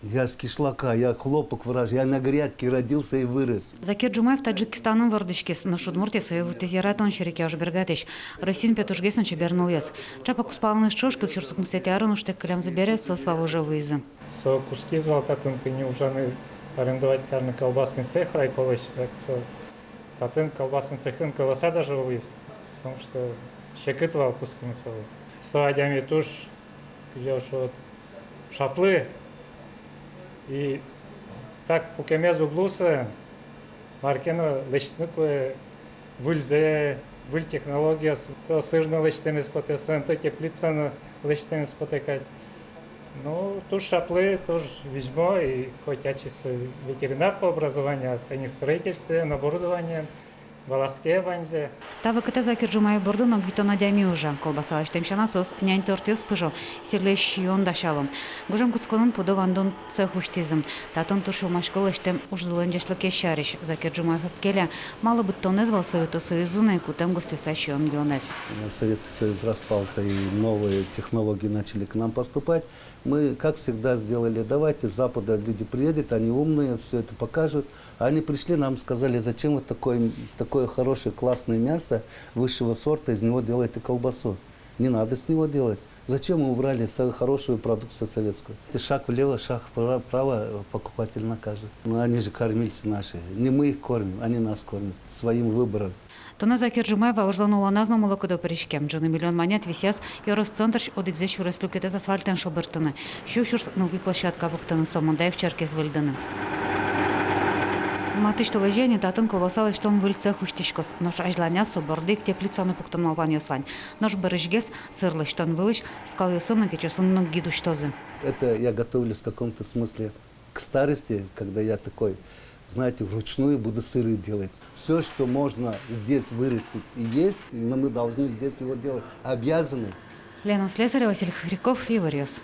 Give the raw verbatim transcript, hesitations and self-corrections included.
Я с кишлака, я хлопок враж, я на грядке родился и вырос. Закир Джумаев Таджикистанын вордӥськиз, нош Удмуртие сое вуттӥз яратон серекъяуж бергатӥсь. Россиын пе тужгес но чебер нылъёс. Чапак кузпалыныз ӵош, кык сюрс укмысэтӥ арын ужтэк кылемзы бере, соос Вавоже вуизы. Со кутскиз вал татын тыни ужаны, арендовать карыны колбасный цех райполысь, так со татын колбасный цехын колбаса даже улӥз, потому что секыт вал кутскыны солы. Со адями туж, кызьы шуод, шаплы. И так пукемез уг луы сое, мар ке но лэсьтыны кулэ выльзэ, выль технологиос, то сыр но лэсьтэмез потэ, то теплица но лэсьтэмез потэ кадь. Ну, туж шаплы, туж визьмо, и хоть ачиз ветеринар по образованию, а тани строительствоен, оборудованиен валаське ваньзэ. Та вакытэ Закир Джумаев бордын ог витьтон адями ужа. Колбаса лэсьтэм сяна соос нянь-тортъёс пыжо, сӥльлэсь сиён дасяло. Гужем кутсконын пудо вандон цех усьтӥзы. Татын туж сюлмасько лэсьтэм ужзылэн ӟечлыкез сярысь. Закир Джумаев ӧпкеле, малы быдтонэз вал Совето Союзын ай кутэм гостёса сиён-юонэз. Советский Союз распался, и новые технологии начали к нам поступать. Мы, как всегда, сделали: давайте с Запада люди приедут, они умные, всё это покажут. Они пришли, нам сказали: зачем вы такое, такое хорошее, классное мясо высшего сорта, из него делаете колбасу? Не надо с него делать. Зачем мы убрали со-, хорошую продукцию советскую? Это шаг влево, шаг впра-, вправо, э, покупатель накажет. Но они же кормильцы наши. Не мы их кормим, они нас кормят своим выбором. Туннэ Закир Джумаев Вавожлэн улоназ но мылокыдо пыриське. Ӝыны миллион манет висъяз ёрос центрысь одӥгзэ сюрес люкетэз асфальтэн шобыртыны, сю сюрс нылпи площадка пуктыны, сомында ик черкез выльдыны. Матысь толэзе ини татын колбаса лэсьтон выль цех усьтӥськоз, нош азьланяз со борды ик теплица но пуктон малпанъёс вань. Нош бӧрысьгес, сыр лэсьтон вылысь, скалъёсын но кечъёсын но гид усьтозы. Это я готовлюсь в каком-то смысле к старости, когда я такой, знаете, вручную буду сыры делать. Всё, что можно здесь вырастить и есть, но мы должны здесь его делать, обязаны. Лена Слесарева, Василий Хохряков, Иворъёс.